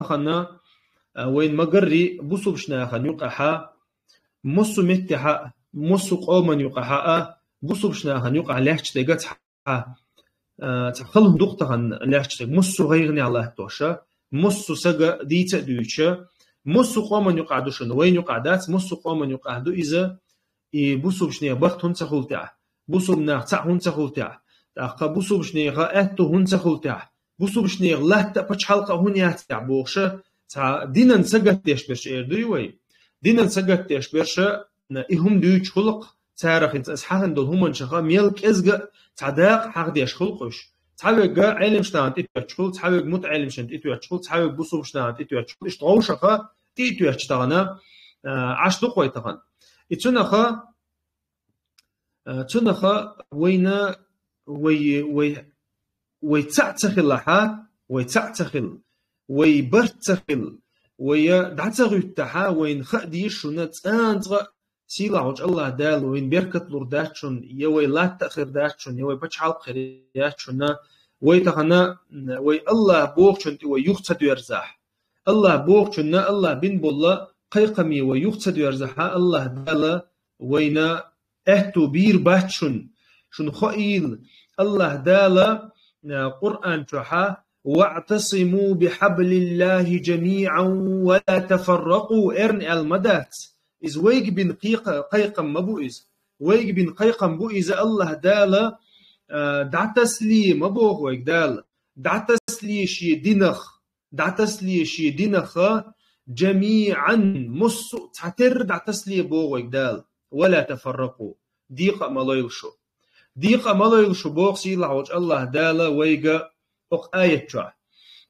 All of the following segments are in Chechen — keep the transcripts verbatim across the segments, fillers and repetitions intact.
хана, а, вайн магарри бусулбача нахана юкъахьа, массу меттехьа, массу къоман юкъахьа, а, бусулбача нахана юкъахьа лаьтташ дега цхьа, а, цхьа хала хӀума дукха тахан лаьтташ дега, массу гӀайгӀане латтоша, массу сага дийца а дуьйцуша, массу къоман юкъахьа ду шуна, вайн юкъахьа дац, массу къоман юкъахьа ду иза, и бусулбача нехан барт хӀунда ца хул тӀехь, бусулба нах цхьаъ хӀунда ца хул тӀехь, тӀаккха бусулбача нехан аьтту хӀунда ца хул тӀехь, бусулбача нехан латта а пачхьалкха а хӀунда яц тӀехь бохуша, цхьа динан сагатдеш берш эр дуй вай. Динан сагатдеш берша, и хӀума дуьйцуш хулакх, царах хӀинца аса хьахина долу хӀуманашха мел кӀезга а цхьа дакъа хьахдеш хулакх уьш. Цхьаверг Ӏелимаш нахана тӀетоьттуш хул, цхьаверг мутаӀелимашна тӀетоьттуш хул, цхьаверг бусулбача нахана тӀетоьттуш хул, иштта гӀовшаха тӀе а тоьттуш тахана, а, Ӏаш ду-кх вай тахана. И цунаха, а, цунаха вайна, вай, вай, вай цхьаъ ца хилахьа, вай цхьаъ ца хила, вай барт ца хила, вай дӀа ца гӀуьттахьа, вайна хаа деза шуна цкъа а, цкъа а сийлахь волчу АллахӀ Дала вайна беркат лур дац шуна, я вай латта а хир дац шуна, я вай пачхьалкх хир яц шуна, вай тахана, вай АллахӀ бохучунна тӀе вай юха ца доьрзахь. АллахӀ бохучунна, АллахӀ бина болу кхайкхаме вай юха ца доьрзахьа, АллахӀ Дала вайна аьтту бийр бац шуна. Шуна хоийла, АллахӀ Дала, а, Къуръан чохьа: «ВаӀтасиму бихьаблиллахӀи жамиӀан ва ла тафарракъу», эрна аьлла ма дац. Иза вайга бина кхайкха-, кхайкхам ма бу иза. Вайга бина кхайкхам бу иза АллахӀ Дала, а, дӀатасале ма боху вайга Дала. ДӀатасале шен динах, дӀатасале шен динаха, жамиӀан, массо а цхьатерра дӀатасале боху вайга Дала. «Ва ла тафарракъу». Декъа а ма лойла шу. Декъа а ма лойла шу боху сийлахь волчу АллахӀ Дала вайга окху аят чохь.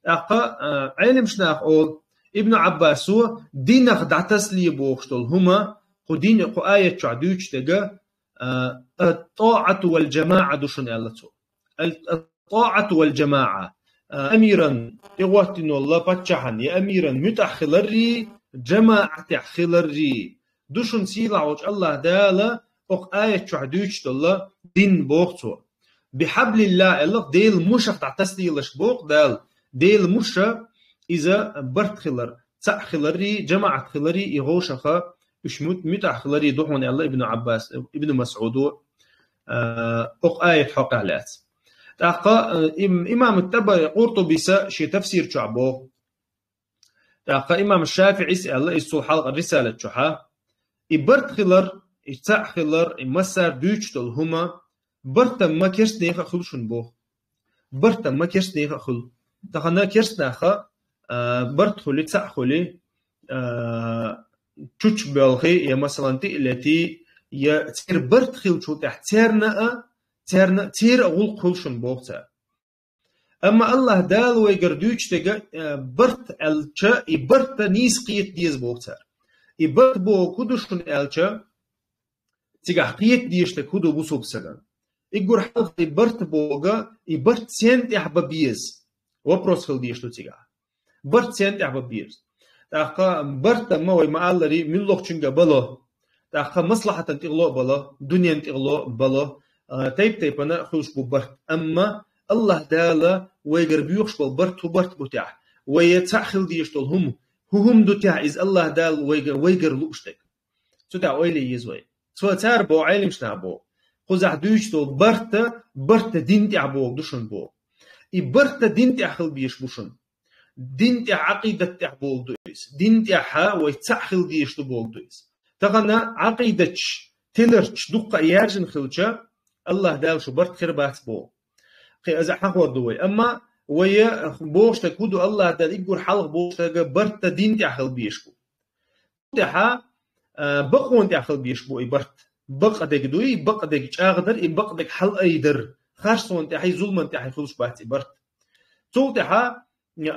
ТӀаккха, а, Ӏелимаш нах олу, Ибн Ӏаббасо динах дӀатасале бохуш долу хӀума кху дин, кху аят чохь дуьйцуш дега, а, ат-таӀату вал жамаӀа ду шуна аьлла цо. Ал-, ат-таӀату вал жамаӀа. А, амиран, тӀегӀоттина волу паччахьан, я амиран муьтӀахь хиларрий, жамаӀатехь хиларрий. Ду шуна сийлахь волчу АллахӀ Дала окху аят чохь дуьйцуш долу дин боху цо. «Бихьаблиллахь» аьлла, Делан мушах дӀатасалелаш боху Дала. Делан муша иза барт хилар, цхьаъ хиларрий, жамаӀат хиларрий, и гӀовшаха уьш мут-, муьтӀахь хиларрий ду хьуна аьлла Ибн Ӏаббас, Ибн МасӀудо, а, окху аят хьокъехь лаьцна. ТӀаккха, а, им-, имам ТӀабари, Къуртубис шен тафсир чохь боху. ТӀаккха имам ШафиӀис аьлла, иза цул хьалха Рисалат чохьа: и барт хилар, и цхьаъ хилар, и массара дуьйцуш долу хӀума, барт-м ма керстанеха а хуьлу шуна боху. Барт-м ма керстанеха а хуьлу. Тахана керстанаха, а, барт хуьли, цхьаъ хуьли, а, чучу боьлхи, я, масалан, тӀе а лети, я церан барт хиллачул тӀаьхьа церна а, церна а, церан а гӀуллакх хуьлу шуна боху цара. Амма АллахӀ Дала вайгара дуьйцуш дега, э, барт аьлча, и барт нийса кхета деза боху цара. И барт боху хӀун ду шуна аьлча, цигахь кхета дезаш дерг хӀун ду бусулба сагана? Иггур хьалха и барт боху, и барт сен тӀехь бан беза? Вопрос хила дезаш ду цигахь. Барт сен тӀехь бан беза? ТӀаккха барт-м вай ма-аллара, муьлххачуьнга бало. ТӀаккха маслахьатан тӀехула а бало, дуьнен тӀехула а бало, а, тайп-тайпана хуьлуш бу барт. Амма АллахӀ Дала вайгара боьхуш болу барт хӀун барт бу техь? Вай цхьаъ хила дезаш долу хӀума, хӀун хӀума ду техь иза АллахӀ Дала вайга-, вайгара лууш дерг? Цу тӀехь ойла е еза вай. Цо цара боху, Ӏелимаш наха боху. Кхузахь дуьйцуш долу барт, барт дин тӀехь боху ду шуна боху. И барт дин тӀехь хила безаш бу шуна. Дин тӀехь, Ӏакъидат тӀехь боху ду иза. Дин тӀехь вай цхьаъ хила дезаш ду боху ду иза. Тахана Ӏакъидаташ, тиларчаш дуккха а яьржина хилча, АллахӀ Дала шу барт хир бац боху. Кхин аза хьахор ду вай. Амма вай бохуш дерг хӀун ду, АллахӀ Дала иггур хьалха бохуш дерг барт дин тӀехь хила безаш бу. ТӀехьа, а, бакъонан тӀехь хила безаш бу и барт. Бакъдерг дуй, бакъдерг чӀагӀдар, и бакъдерг хьалаайдар. Харцонан тӀехьий, зуламан тӀехьий хуьлуш бац и барт. Цул тӀехьа,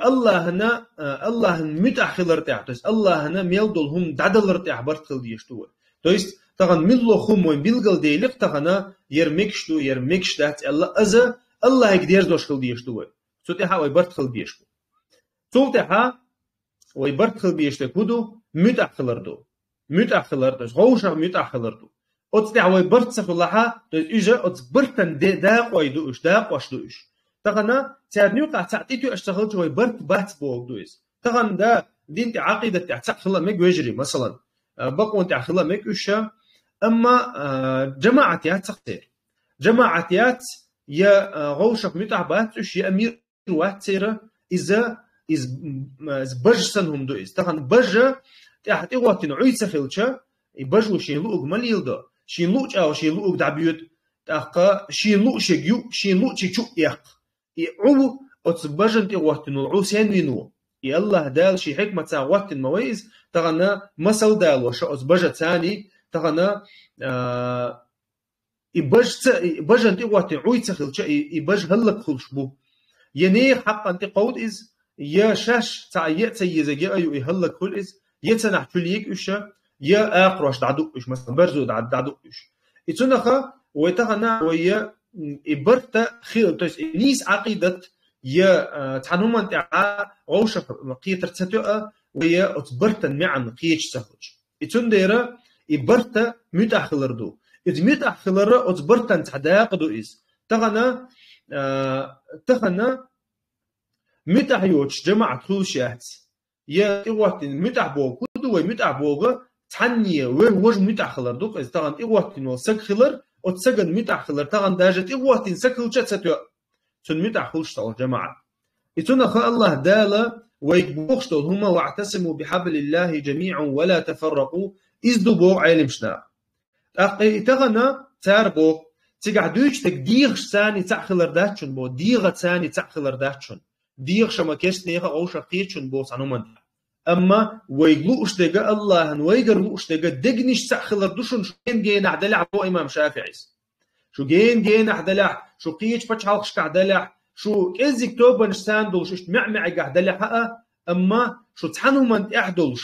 АллахӀана, а, АллахӀан муьтӀахь хилар тӀехь, то есть АллахӀана мел долу хӀума дӀадалар тӀехь барт хила дезаш ду вай. То есть тахана муьлхха хӀума вайн билгалдели-кх тахана, яра мегаш ду, яра мегаш дац аьлла, аза АллахӀига дерзош хила дезаш ду вай. Цу тӀехьа вай барт хила безаш бу. Цул тӀехьа вай барт хила безаш дерг хӀун ду? МуьтӀахь хилар ду. МуьтӀахь хилар ду, гӀовшах муьтӀахь хилар ду. Оцу тӀехь вай барт ца хуьлахьа, то есть уьш оцу бартан де-, дакъой ду уьш, дакъош ду уьш. Тахана царна юкъахь цхьаъ тӀетоьуш ца хилча, вай барт бац боху ду иза. Тахан да дин тӀа, Ӏакъидат тӀа цхьаъ хила мег вежарий, масалан, а, бакъон тӀа хила мег уьш, амма, а, жамаӀат яц цхьаъ церан. ЖамаӀат яц, я, а, гӀовшах муьтӀахь бац уьш, я амир вац церан, иза, из, м, из бажа санна хӀума ду иза. Тахан бажа тӀехь тӀегӀоттина Ӏуй ца хилча, и бажо шен луъург ма леладо, шен луъу чӀагӀо шен луъург дӀабоьду, тӀаккха шен луъушег юу, шен луъучу чу а эккха. И Ӏу, оцу бажана тӀегӀоттина волу Ӏу сенвина ву? И АллахӀ Дала шен хьикматца гӀоттина ма вай иза, тахана масал далоша оцу бажаца, тахана, а, и бажаца, и бажана тӀегӀоттина Ӏуй ца хилча, и, и бажа хӀаллакьхуьлуш бу. Я нехан хьакъан тӀекховду иза, я шаьш цхьа а ца езарг я а ю, и хӀаллакьхуьлу иза, я цанахь чу лега уьш, я акхарош дӀаду уьш, масалан, барзо дӀа-, дӀаду уьш. И цунаха вай тахана, вай я, м, и барта хи-, то есть и нийса Ӏакъидат я, а, цхьана хӀуманна тӀехь гӀовшах кхетар ца тоьа, вай я оцу бартан маьӀна кхеташ ца хилча. И цундела и барта муьтӀахь хилар ду. Иза муьтӀахь хилар оцу бартан цхьа дакъа ду иза. Тахана, а, тахана муьтӀахь йоцуш жамаӀат хуьлуш яц. Я тӀегӀоттина муьтӀахь бохург хӀун ду вай? МуьтӀахь бохург цхьанне вай важа муьтӀахь хилар ду-кх иза. Тахана тӀегӀоттина волу саг хилар, оцу сагана муьтӀахь хилар, тахана даже тӀегӀоттина саг хилча а ца тоьа. Цунна муьтӀахь хуьлуш ца волу жамаӀат. И цунаха АллахӀ Дала вайга бохуш долу хӀума: «ВаӀтасиму бихьаблиллахӀи жамиӀан ва ла тафарракъу», иза ду боху Ӏеламнаха. ТӀаккха и тахана цара боху, цигахь дуьйцуш дерг дегӀашца цхьаъ хилар дац шуна боху, дегӀаца цхьаъ хилар дац шуна. ДегӀаша ма керста нехан а, гӀовшах кхета шуна боху цхьана хӀуманна. Амма вайга лууш дерг, АллахӀан вайгара лууш дерг дегнаш цхьаъ хилар ду шуна, шу гена-генахь делахь, боху имам ШафиӀис. Шу гена-генахь делахь, шу кхечу пачхьалкхашкахь делахь, шу кӀеззиг тобанаш санна долуш иштта маьӀ-маьӀигахь делахь а, амма шу цхьана хӀуманна тӀехь долуш,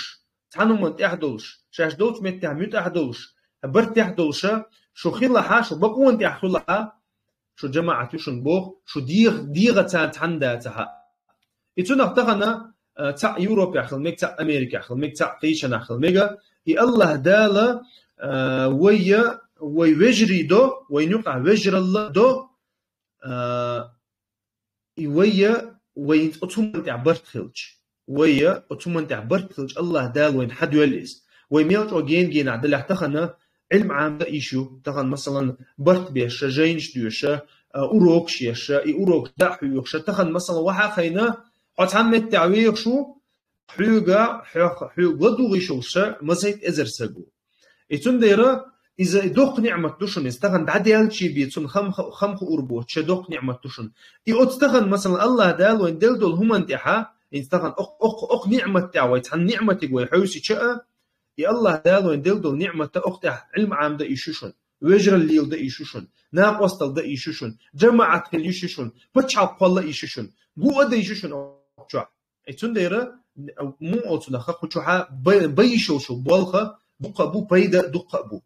цхьана хӀуманна тӀехь долуш, шаьш долчу меттехь муьтӀахь долуш, бартехь долуша, шу хилахьа, шу бакъонан тӀехь хилахьа, шу жамаӀат ю шуна боху, шу дегӀ-, дегӀаца цхьаьна дацахьа. И цунах тахана, а, цхьаъ Европехь хила мега, цхьаъ Америкехь хила мега, цхьаъ кхечанахь хила мега. И АллахӀ Дала, а, вай я, вай вежарий до, вайна юкъахь вежаралла до, а, и вай я, вай оцу хӀуманна тӀехь барт хилча. Вай я, оцу хӀуманна тӀехь барт хилча, АллахӀ Дала вайна хьадоьлла иза. Вай мел чӀогӀа гена-генахь делахь тахана, Ӏилма Ӏамда йиш ю, тахана, масалан, барт беша, жайнаш доьша, а, урокаш еша, и урокаш дӀа а хьоьхуша, тахана, масалан, вахьа а хайна, хьо цхьана меттехь вехаш ву, хьоьга, хьоьх-, хьоьга ладугӀуш йолуша, масайт эзар саг ву. И цундела иза и доккха ниӀмат ду шуна, иза тахана дӀаделлачий бен цунна хам-, хам хуур боцуш, доккха ниӀмат ду шуна. И оцу тахана, масалан, АллахӀ Дала вайна делла долу хӀуманна тӀехьа, иза тахана окх-, окх-, окх ниӀмат тӀехь вай, цхьана ниӀматиг вай хьовсича а, и АллахӀ Дала вайна делла долу ниӀмат а, окх тӀехь Ӏилма Ӏамда йиш ю шуна, вежаралла лелада йиш ю шуна, накъосталла дан йиш ю шуна, жамаӀат хила йиш ю шуна, пачхьалкх кхолла йиш ю шуна, гу а дан йиш ю шуна окх чохь. И цундела муха оцунах кху чухьа ба-, бан йиш йолуш болх дуккха а бу, пайда а дуккха а бу.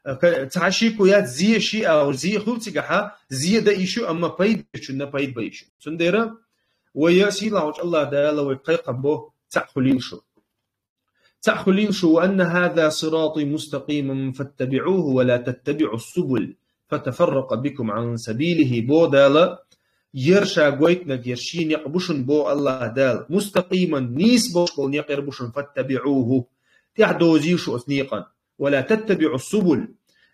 Ка-, цхьа шико яц, зе ши а, зе хуьлу цигахьа, зе дан йиш ю, амма пайда чунна пайда бан йиш ю. Цундела вай я сийлахьчу АллахӀ Дала вай кхайкхам бо, цхьаъ хуьлийла шу. Цхьаъ хуьлийла шу: «Ва анна хӀаза сиратӀи мустакъиман фаттабиӀуху ва ла таттабиӀу ссубул, фатафарракъа бикум Ӏан сабилихӀи», бо Дала, яра ша гойтинарг, яра шен некъ бу шуна, бо АллахӀ Дала, мустакъиман, нийса болуш болу некъ яра бу шуна, фаттабиӀуху, тӀаьхьа дозийла шу оцу некъан, ва ла таттабиӀу ссубул,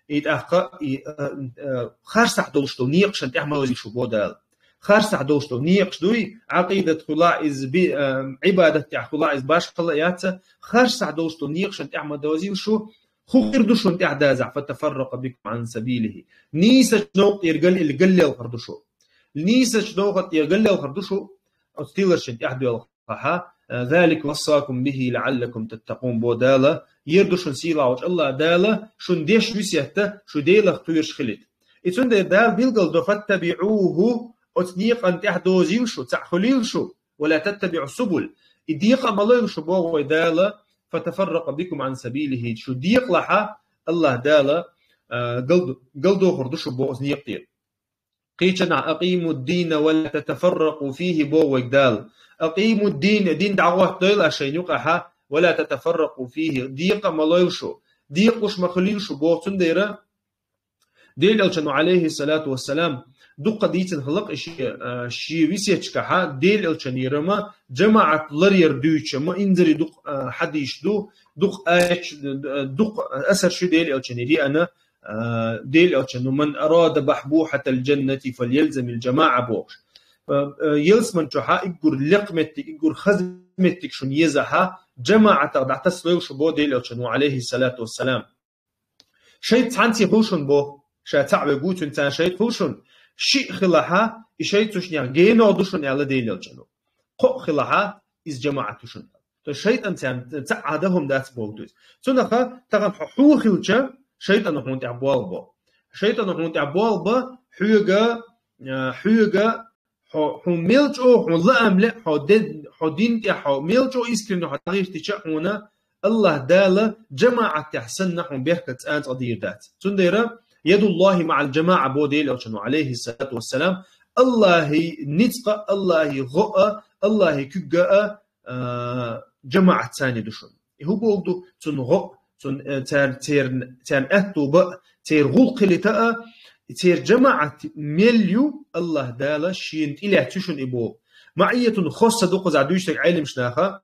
и тӀаккха, и, а, а, харцахь долуш долу некъашна тӀаьхьа ма дозийла шу, бо Дала. Харцахь долуш долу некъаш дуй, Ӏакъидат хуьлахь иза би-, а, Ӏибадат тӀехь хуьлахь иза башхалла а яц, харцахь долуш долу некъашна тӀаьхьа ма дозийла шу, хӀун хир ду шуна тӀаьхьа дазахь, фатафарракъа бикум Ӏан сабилихӀи. Нийсачу новкъа тӀера гал-, галлелхар ду шу. Нийсачу новкъа тӀера галлелхар ду шу, оцу тиларшна тӀаьхьа доьлху. Аха, залика вассакум бихӀи лаӀаллакум таттакъун, бо Дала, яра ду шуна сийлахьчу АллахӀ Дала, шуна деш весет, шу Делах кхоьруш хилийта. И цундела Дала билгал до: «ФаттабиӀуху», оцу некъан тӀаьхьа дозийла шу, цхьаъ хуьлийла шу, «ва ла таттабиӀу ссубул», и декъа а ма лойла шу, боху вай Дала, «фатафарракъа бикум Ӏан сабилихӀи», шу декъалахьа, АллахӀ Дала, а, гал-, галдохур ду шу, боху, оцу некъа тӀера. Кхечанахь: «Акъиму ддина ва ла татафарракъу фихӀи», боху вайга Дала. «Акъиму ддин», дин дӀагӀоттадойла шайна юкъахьа, «ва ла татафарракъу фихӀи», декъа а ма лойла шу, декъалуш ма хуьлийла шу, боху. Цундела Делан Элчано, Ӏалайхиссалату вассалам, дукха дийцина хилакъ, и ши, а, ши весетчикахьа Дела Элчанера ма, жамаӀат ларъяр дуьйцуш ма, инзаре дукха, а, хьадисаш ду, дукха аяташ, а, дукха асараш ю Дела Элчанера, ана, а, Дела Элчано: «من أراد بحبوحة الجنة فليلزم الجماعة», бохуш. А, а, ялсман чухьа иггур лекха меттиг, иггур хаза меттиг шуна езахьа, жамаӀатах дӀатасалойла шу, бо Дела Элчано, алейхиссалату вассалам. ШайтӀа цхьанций хул шуна, бо, ша цхьаъ вега ву, цуьнца шайтӀа хул шуна, шиъ хилахьа, и шайтӀа цу шиннех геногӀ ду шуна, аьлла Дела Элчано. Кхоъ хилахьа, иза жамаӀат ду шуна. То есть шайтӀан царна цхьа Ӏада хӀума дац боху дуьйцу. Цунаха тахана хьо хьо хилча, шайтӀано хьуна тӀехь болх бо. ШайтӀано хьуна тӀехь болх бо, хьоьга, а, хьоьга, хьо, хьуна мел чӀогӀа, хьуна лаам ле, хьо де-, хьо дин тӀехь, хьо мел чӀогӀа искренне хьо дӀагӀиртича, хьуна АллахӀ Дала жамаӀатехь санна хьуна беркат цӀанцӀа дийр дац. Цундела: «يد الله مع الجماعة», бо Дела Элчано, алейхиссалату вассалам, АллахӀи ницкъа, АллахӀи гӀо а, АллахӀи куьг а, а, жамаӀат царна ду шуна. И хӀун боху ду? Цунна гӀо, цунна, э, цар-, церан, церан аьтту ба а, церан гӀуллакх хилита а, церан жамаӀат мел ю, АллахӀ Дала шена тӀелаьцна ю шуна и боху. МаӀиятун хосса ду кхузахь дуьйцург Ӏелимаш наха,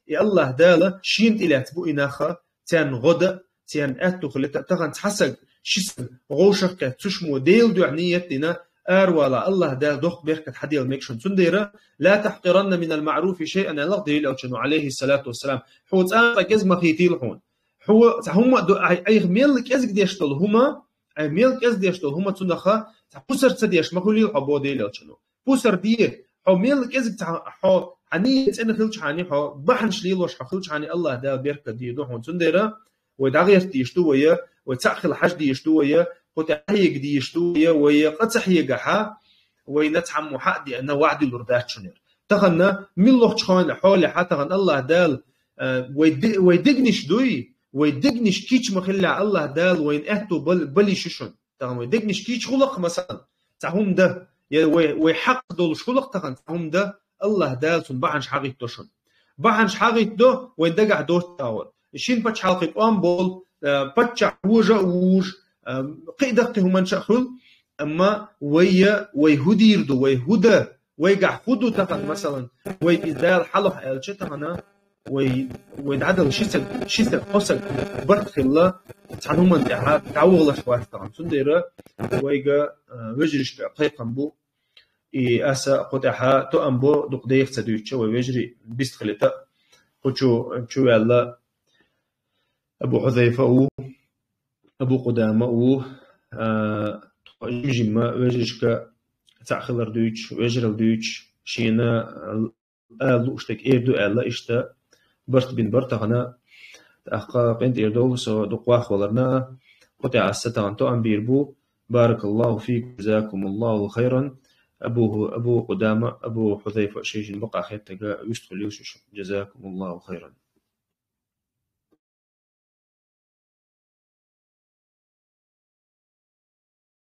и АллахӀ Дала шена тӀелаьцна бу и наха, царна гӀо дан, церан аьтту хилита а, тахана цхьа саг, ши саг, вовшах кхетта, цу шумо Делан дуьхьа нийят дина, аравала, АллахӀ Дала доккха беркат хьаделла мега шуна. Цундела: «لا تحقرن من المعروف شيئا», аьлла Дела Элчано, алейхиссалату вассалам. Хьо цӀа а кӀезиг ма хийтийла хьуна. Хьо цхьа хӀума а ду, ай, айхьа мел кӀезиг деш долу хӀума, ай, мел кӀезиг деш долу хӀума цунаха цхьа пусар ца деш ма хуьлийла хьо, бо Дела Элчано. Пусар де, хьо мел кӀезиг цхьа, хьо хьан нийят цӀена хилча хьани, хьо бахьанаш лелош хьо хилча хьани, АллахӀ Дала беркат дийр ду хьуна. Цундела вай дӀагӀерта дийш ду вай, вай цхьаъ хила хьажа дийш ду вай, кху тӀехь хьега дийш ду вай, вай къа ца хьегахьа, вайна цхьаммо хьа а деана, ваӀда лур дац шуна. Тахана миллахчу хьоле-, хьолехьа тахана АллахӀ Дала, а, вай де-, вай дегнаш дуй, вай дегнаш кийча ма хилла, АллахӀ Дала вайна аьтту бал-, балийш ю шуна. Тахана вай дегнаш кийча гӀулакх, масалан, цхьа хӀума дан, я вай, вай хьакъ долуш гӀулакх тахана цхьа хӀума дан, АллахӀ Дала цунна бахьанаш хьагӀитто шуна. Бахьанаш хьагӀитто, вайн дагахь доцу агӀор. Шина пачхьалкхе тӀом болу, а, паччахь вожа а вужа, а, кхин а даккхий хӀуманаш а хуьлу, амма вай, вай хӀун дийр ду, вай хӀун дан, вайгахь хӀун ду тахана, масалан, вай иза Дала хьалха аьлча тахана, вай, вай дӀадала ши саг, ши саг, кхо саг барт хилла, цхьана хӀуманна тӀехьа дӀавахалаш вац тахана. Цундела вайга, а, вежаришка кхайкхам бу, и аса кху тӀехьа тоам бо, дукха деха ца дуьйцуча, вай вежарий бист хилита, кху чу, чу ваьлла Абу Хьузайфа а ву, Абу Къудама а ву, а, тхо жим-жимма вежаришка цхьаъ хилар дуьйцуш, вежарал дуьйцуш, шена ала лууш дерг эр ду аьлла, иштта барт бина бара тахана. ТӀаккха къинтӀера довла, со дукха вахваларна, кху тӀехь аса тахана тоам бийр бу. بارك الله فيكم، جزاكم الله خيرا. Абу, Абу Къудама, Абу Хьузайфа шайшина бакъахь хеттарг вуьстхуьлийла шуьша. جزاكم الله خيرا.